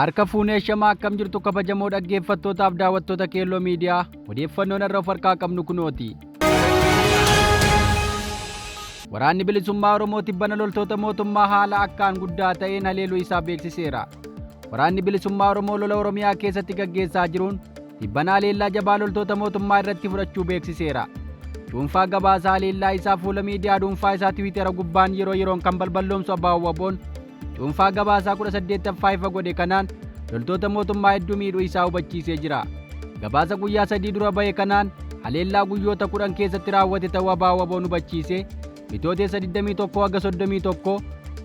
Harka fuunee shamaa akkam jirtu kabajamoo dhaggeeffattootaaf daawwattoota Keelloo Miidiyaa odeeffannoon irra of harkaa qabnu kunooti. Waraanni Bilisummaa Oromoo tibbana loltoota mootummaa haala akkaan guddaa ta'een haleeluu isaa beeksiseera. Waraanni Bilisummaa Oromoo lola Oromiyaa keessatti gaggeessaa jiruun tibbana haleellaa jabaa loltoota mootummaa irratti fudhachuu beeksiseera. Cuunfaa gabaasa haleellaa isaa fuula miidiyaa dhuunfaa isaa Tiwiitera gubbaan yeroo yeroon kan balballoomsu Abbaa Waboon cuunfaa gabaasaa 18ffaa ifa godhe kanaan loltoota mootummaa hedduu miidhuu isaa hubachiisee jira. Gabaasa guyyaa 3 dura bahe kanaan haleellaa guyyoota 10 keessatti raawwate ta'uu Abbaa Waboon hubachiise. Bitootessa 21 haga 31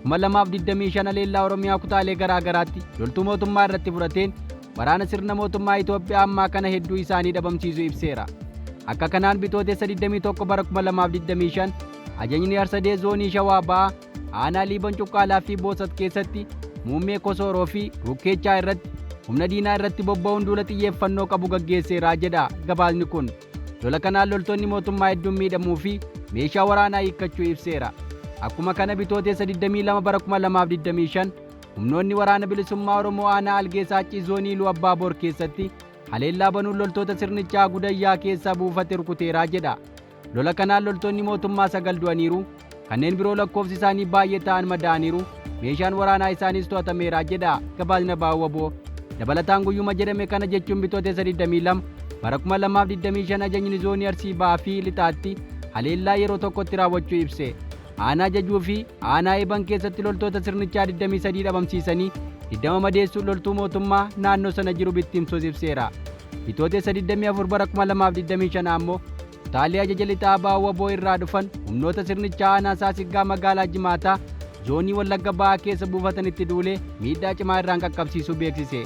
2025 haleellaa Oromiyaa kutaalee garaa garaatti loltuu mootummaa irratti fudhateen waraana sirna mootummaa Itoophiyaa ammaa kana hedduu isaanii dhabamsiisuu ibseera. Akka kanaan Bitootessa 21 bara 2025 ajajni Harsadee zoonii Shawaa Ba'aa aanaa Liiban Cuqqaalaa fi Boosat keessatti muummee Kosooroo fi Rukkeechaa irratti humna diinaa irratti bobba'uun duula xiyyeeffannoo qabu gaggeesseera jedha gabaasni kun. Lola kanaan loltoonni mootummaa hedduun miidhamuu fi meeshaa waraanaa hiikkachuu ibseera. Akkuma kana Bitootessa 22 bara 2025 humnoonni waraana bilisummaa Oromoo aanaa Algee Saaccii zoonii Iluu Abbaa Boor keessatti haleellaa banuun loltoota sirnichaa Gudayyaa keessaa buufate rukuteeraa jedha. Lola kanaan loltoonni mootummaa 9 du'aniiru, kanneen biroo lakkoofsi isaanii baay'ee ta'an madaa'aniiru, meeshaan waraanaa isaaniis to'atameera jedha gabaasni Abaa Waboo. Dabalataan guyyuma jedhame kana jechuun Bitootessa 22 bara 2025 ajajni zoonii Arsii Bahaa fi Lixaatti haleellaa yeroo tokkotti raawwachuu ibse. Aanaa Jajuu fi aanaa Eeban keessatti loltoota sirnichaa 23 dhabamsiisanii 20 madeessuun loltuu mootummaa naannoo sana jiru bittimsuus ibseera. Bitootessa 24 bara 2025 ammoo kutaalee ajaja lixaa Abaa Waboo irraa dhufan humnoota sirnichaa aanaa Saasiggaa magaalaa Jimaataa zoonii Wallagga Bahaa keessa buufatanitti duulee miidhaa cimaa irraan qaqqabsiisuu beeksise.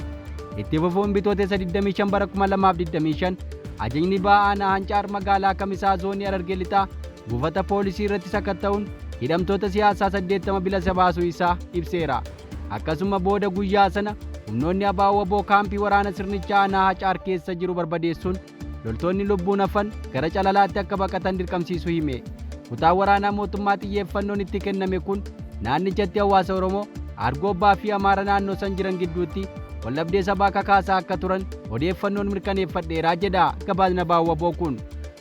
Itti fufuun Bitootessa 25 bara 2025 ajajni Bahaa aanaa Hancaar magaalaa Kamisaa zoonii Harargee Lixaa buufata poolisii irratti sakatta'uun hidhamtoota siyaasaa 80 bilisa baasuu isaa ibseera. Akkasuma booda guyyaa sana humnoonni Abaa Waboo kaampii waraana sirnichaa aanaa Hacaar keessa jiru barbadeessuun loltoonni lubbuun hafan gara Calalaatti akka baqatan dirqamsiisuu hime. Kutaan waraanaa mootummaa xiyyeeffannoon itti kenname kun naannichatti hawaasa Oromoo, Argoobbaa fi Amaara naannoo san jiran gidduutti waldhabdee sabaa kakaasaa akka turan odeeffannoon mirkaneeffadheeraa jedha gabaasni Abaa Waboo kun.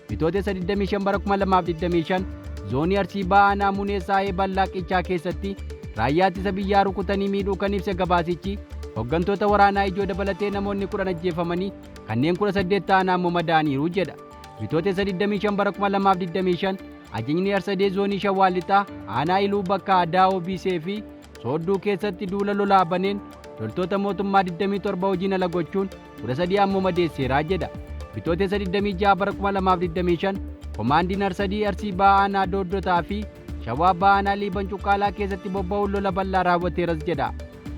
Bitootessa 25 bara 2025 zoonii Arsii Bahaa aanaa Munee Saahee Ballaa Qichaa keessatti raayyaa ittisa biyyaa rukutanii miidhuu kan ibse gabaasichi hoggantoota waraanaa ijoo dabalatee namoonni 10 ajjeefamanii kanneen 18 ta'an ammoo madaa'aniiru jedha. Bitootessa 25 bara 2025 ajajni Harsadee zoonii Shawaa Lixaa aanaa Iluu bakka Daawoo Biisee fi Soodduu keessatti duula lolaa baneen loltoota mootummaa 27 hojiin ala gochuun 13 ammoo madeesseera jedha. Bitootessa 26 bara 2025 Komaandiin Harsadii Arsii Bahaa aanaa Dooddotaa fi Shawaa Bahaa aanaa Liiban Cuqqaalaa keessatti bobba'uun lola bal'aa raawwateeras jedha.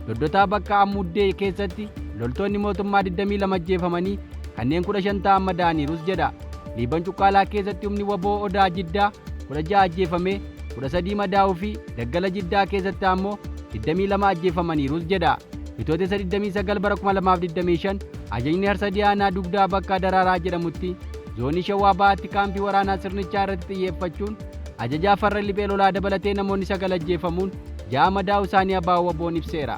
Doddotaa bakka Ammuddee keessatti loltoonni mootummaa 22 ajjeefamanii kanneen 15 ta'an madaa'aniirus jedha. Liiban Cuqqaalaa keessatti humni waboo Odaa Jiddaa 16 ajjeefamee 13 madaa'uu fi Daggala Jiddaa keessatti ammoo 22 ajjeefamaniirus jedha. Bitootessa 29 bara 2025 ajajni Harsadii aanaa Dugdaa bakka Daraaraa jedhamutti zoonii Shawaa Bahaatti kaampii waraanaa sirnichaa irratti xiyyeeffachuun ajajaa farra liphee lolaa dabalatee namoonni 9 ajjeefamuun 6 madaa'uu isaanii Abaa Waboon ibseera.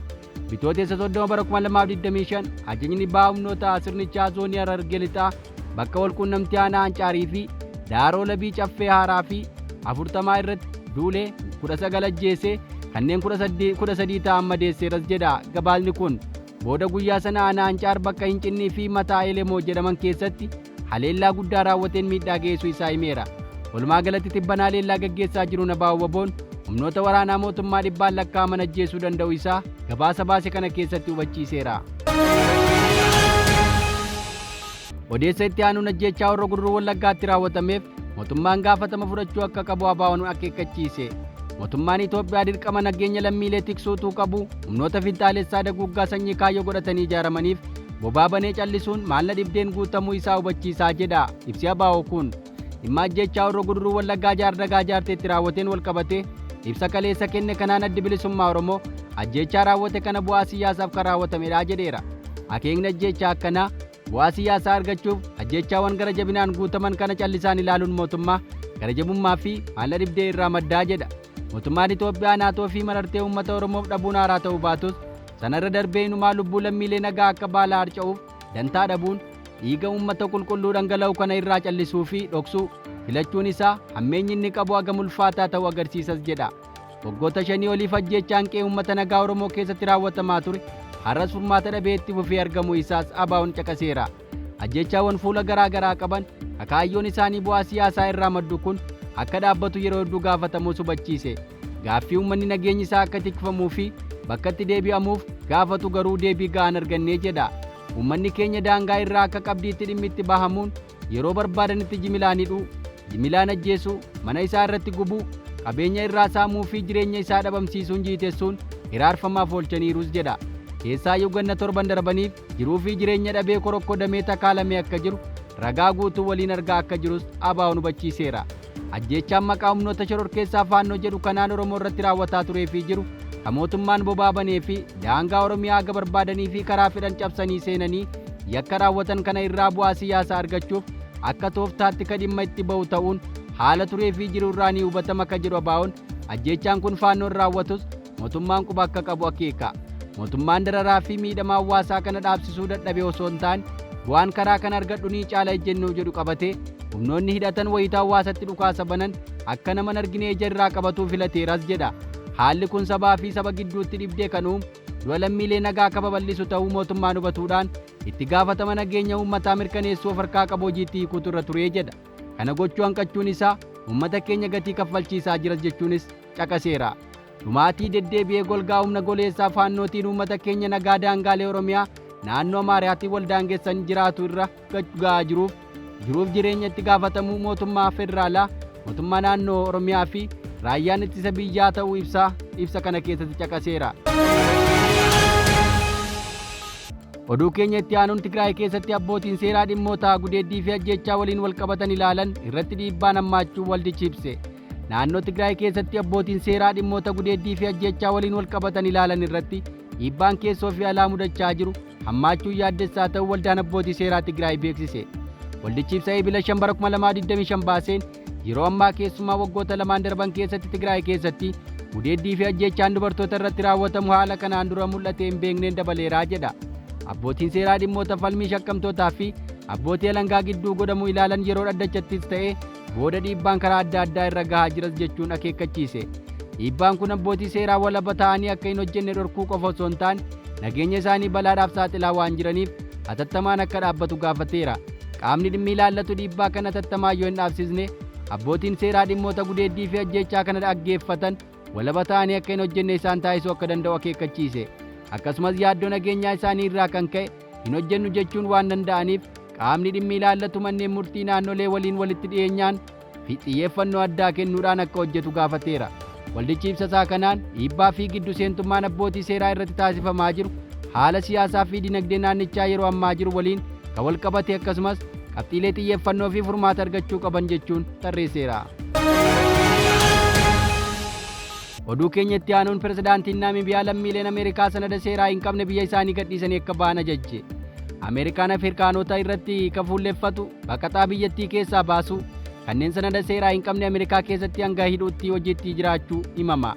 Bitootessa 30 bara 2025 ajajni baha humnoota sirnichaa zoonii Harargee Lixaa bakka walquunnamtii aanaa Hancaarii fi Daaroo Labii Caffee Haaraa fi 40 irratti duulee 19 ajjeesee kanneen 13 ta'an madeesseeras jedha gabaasni kun. Booda guyyaa sana aanaa Hancaar bakka Hincinnii fi Mataa Elemoo jedhaman keessatti haleellaa guddaa raawwateen miidhaa geessuu isaa himeera. Walumaa galatti tibbana haleellaa gaggeessaa jiruun Abaa Waboon humnoota waraanaa mootummaa dhibbaan lakkaa'aman ajjeesuu danda'u isaa gabaasa baase kana keessatti hubachiiseera. Odeessa itti aanuun ajjeechaa Horroo Guduruu Wallaggaatti raawwatameef mootummaan gaafatama fudhachuu akka qabu ABO'n akeekkachiise. Mootummaan Itoophiyaa dirqama nageenya lammiilee tiksuu utuu qabu humnoota finxaalessaa daguuggaa sanyii kaayyoo godhatanii ijaaramaniif bobaa banee callisuun maal na dhibdeen guutamuu isaa hubachiisaa jedha ibsi ABO kun. Dhimma ajjeechaa Horroo Guduruu Wallaggaa Jaardagaa Jaarteetti raawwateen walqabatee ibsa kaleessa kenne kanaan Addi Bilisummaa Oromoo ajjeechaa raawwate kana bu'aa siyaasaaf kan raawwatamedha jedheera. Akeekni ajjeechaa akkanaa bu'aa siyaasaa argachuuf ajjeechaawwan gara jabinaan guutaman kana callisaan ilaaluun mootummaa gara jabummaa fi maal na dhibdee irraa maddaa jedha. Mootummaan Itoophiyaa naatoo fi marartee uummata Oromoof dhabuun haaraa ta'uu baatus Sanarra darbee inumaa lubbuu lammiilee nagaa akka baala harca'uuf dantaa dhabuun dhiiga uummata qulqulluu dhangala'u kana irraa callisuu fi dhoksuu filachuun isaa hammeenyi inni qabu hagam ulfaataa ta'uu agarsiisas jedha. Waggoota shanii oliif ajjeechaan qe'ee uummata nagaa Oromoo keessatti raawwatamaa ture har'as furmaata dhabee itti fufee argamuu isaas ABO'n caqaseera. Ajjeechaawwan fuula garaa garaa qaban kaayyoon isaanii bu'aa siyaasaa irraa maddu kun akka dhaabbatu yeroo hedduu gaafatamuus hubachiise. Gaaffii uummanni nageenyi isaa akka tikfamuu fi bakkatti deebi'amuuf gaafatu garuu deebii ga'aan argannee jedha. Uummanni keenya daangaa irraa akka qabdiitti dhimmi itti bahamuun yeroo barbaadanitti jimilaan hidhuu, jimilaan ajjeesuu, mana isaa irratti gubuu, qabeenya irraa saamuu fi jireenya isaa dhabamsiisuun jiitessuun hiraarfamaaf oolchaniirus jedha. Keessaayyuu ganna torban darbaniif jiruu fi jireenya dhabee korokkodamee takaalamee akka jiru ragaa guutuu waliin argaa akka jirus ABO'n hubachiiseera. Ajjeechaan maqaa humnoota shororkeessaa Faannoo jedhu kanaan Oromoo irratti raawwataa turee fi jiru kan mootummaan bobaa banee fi daangaa Oromiyaa haga barbaadanii fi karaa fedhan cabsanii seenanii yakka raawwatan kana irraa bu'aa siyaasaa argachuuf akka tooftaatti ka dhimma itti ba'u ta'uun haala turee fi jiru irraa ni hubatama ka jedhu ABO'n ajjeechaan kun Faannoon raawwatus mootummaan quba akka qabu akeeka. Mootummaan dararaa fi miidhama hawaasaa kana dhaabsisuu dadhabe osoo hin taane bu'aan karaa kana argadhu ni caala ejjennoo jedhu qabatee humnoonni hidhatan wayita hawaasatti dhukaasa banan akka nama hin argine ija irraa qabatuu filateeras jedha. Haalli kun sabaa fi saba gidduutti dhibdee kan uumu du'a lammiilee nagaa akka babal'isu ta'uu mootummaan hubatuudhaan itti gaafatama nageenya uummataa mirkaneessuu of harkaa qabu hojiitti hiikuutu irra turee jedha. Kana gochuu hanqachuun isaa uummata keenya gatii kaffalchiisaa jiras jechuunis caqaseera. Dhumaatii deddeebi'ee golgaa humna goleessaa Faannootiin uummata keenya nagaa daangaalee Oromiyaa naannoo Amaaraatiin wal daangessan jiraatu irra ga'aa jiruuf jiruuf jireenya itti gaafatamuu mootummaa federaalaa, mootummaa naannoo Oromiyaa fi raayyaan ittisa biyyaa ta'uu ibsaa ibsa kana keessatti caqaseera. Oduu keenya itti aanuun Tigraay keessatti abbootiin seeraa dhimmoota gudeeddii fi ajjeechaa waliin wal qabatan ilaalan irratti dhiibbaan hammaachuu waldichi ibse. Naannoo Tigraay keessatti abbootiin seeraa dhimmoota gudeeddii fi ajjeechaa waliin wal qabatan ilaalan irratti dhiibbaan keessoo fi alaa mudachaa jiru hammaachuu yaaddessaa ta'uu waldaan abbootii seeraa Tigraay beeksise. Waldichi ibsa Eebila 5 bara 2025 baaseen yeroo ammaa keessumaa waggoota lamaan darban keessatti Tigraay keessatti gudeeddii fi ajjeechaan dubartoota irratti raawwatamu haala kanaan dura mul'ate hin beekneen dabaleeraa jedha. Abbootiin seeraa dhimmoota falmii shakkamtootaa fi abbootii alangaa gidduu godhamu ilaalan yeroo dhaddachattis ta'e booda dhiibbaan karaa adda addaa irra gahaa jiras jechuun akeekkachiise. Dhiibbaan kun abbootii seeraa walaba ta'anii akka hin hojjenne dhorkuu qofa osoo hin taane nageenya isaanii balaadhaaf saaxilaa waan jiraniif hatattamaan akka dhaabbatu gaafateera. Qaamni dhimmi ilaallatu dhiibbaa kana hatattamaan yoo hin dhaabsisne abbootiin seeraa dhimmoota gudeeddii fi ajjeechaa kana dhaggeeffatan walaba ta'anii akka hin hojjenne isaan taasisuu akka danda'u akeekkachiise. Akkasumas yaaddoo nageenyaa isaanii irraa kan ka'e hin hojjennu jechuun waan danda'aniif qaamni dhimmi ilaallatu manneen murtii naannolee waliin walitti dhiyeenyaan fi xiyyeeffannoo addaa kennuudhaan akka hojjetu gaafateera. Waldichi ibsa isaa kanaan dhiibbaa fi giddu seentummaan abbootii seeraa irratti taasifamaa jiru haala siyaasaa fi dinagdee naannichaa yeroo ammaa jiru waliin kan wal qabate akkasumas qabxiilee xiyyeeffannoo fi furmaata argachuu qaban jechuun tarreesseera. Oduu keenya itti aanuun pirezidaantiin Naamibiyaa lammiileen Ameerikaa sanada seeraa hin qabne biyya isaanii gadhiisanii akka ba'an ajajje. Ameerikaan Afrikaanota irratti kan fuulleffatu baqataa biyyattii keessaa baasuu kanneen sanada seeraa hin qabne Ameerikaa keessatti hanga hidhuutti hojiitti jiraachuu himama.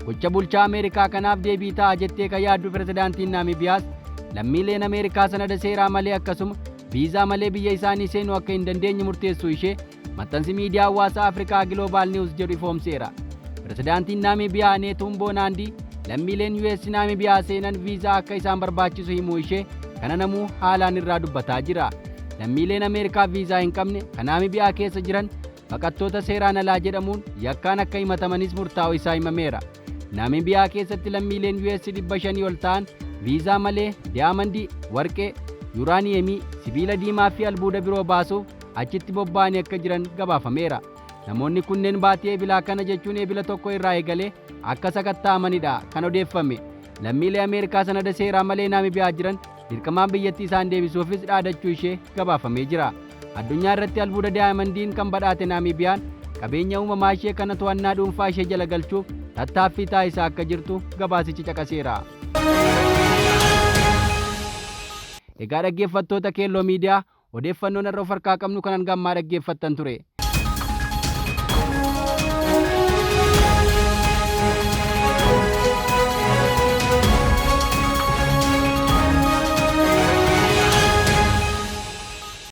Gocha bulchaa Ameerikaa kanaaf deebii ta'a jettee kan yaaddu pirezidaantiin Naamibiyaas lammiileen Ameerikaa sanada seeraa malee akkasuma viizaa malee biyya isaanii seenuu akka hin dandeenye murteessuu ishee maxxansi miidiyaa hawaasaa Afrikaa Global News jedhu ifoomseera. Pirezidaantiin Naamibiyaa Neetuumboo Naandii lammiileen US Naamibiyaa seenan viizaa akka isaan barbaachisu himuu ishee kana namuu haalaan irraa dubbataa jira. Lammiileen Ameerikaa viizaa hin qabne kan Naamibiyaa keessa jiran baqattoota seeraan alaa jedhamuun yakkaan akka himatamanis murtaa'u isaa himameera. Naamibiyaa keessatti lammiileen US 500 ol ta'an viizaa malee diyaamandii, warqee, yuuraaniyeemii, sibiila diimaa fi albuuda biroo baasuuf achitti bobba'anii akka jiran gabaafameera. Namoonni kunneen baatii Eebilaa kana jechuun Eebila 1 irraa eegalee akka sakatta'amanidha kan odeeffame. Lammiilee Ameerikaa sanada seeraa malee Naamibiyaa jiran dirqamaan biyyattii isaan deebisuufis dhaadachuu ishee gabaafamee jira. Addunyaa irratti albuuda diyaamandiin kan badhaate Naamibiyaan qabeenya uumamaa ishee kana to'annaa dhuunfaa ishee jala galchuuf tattaaffii taasisaa akka jirtu gabaasichi caqaseera. Egaa dhaggeeffattoota Keelloo Miidiyaa odeeffannoon har'a of harkaa qabnu kan hanga ammaa dhaggeeffattan ture.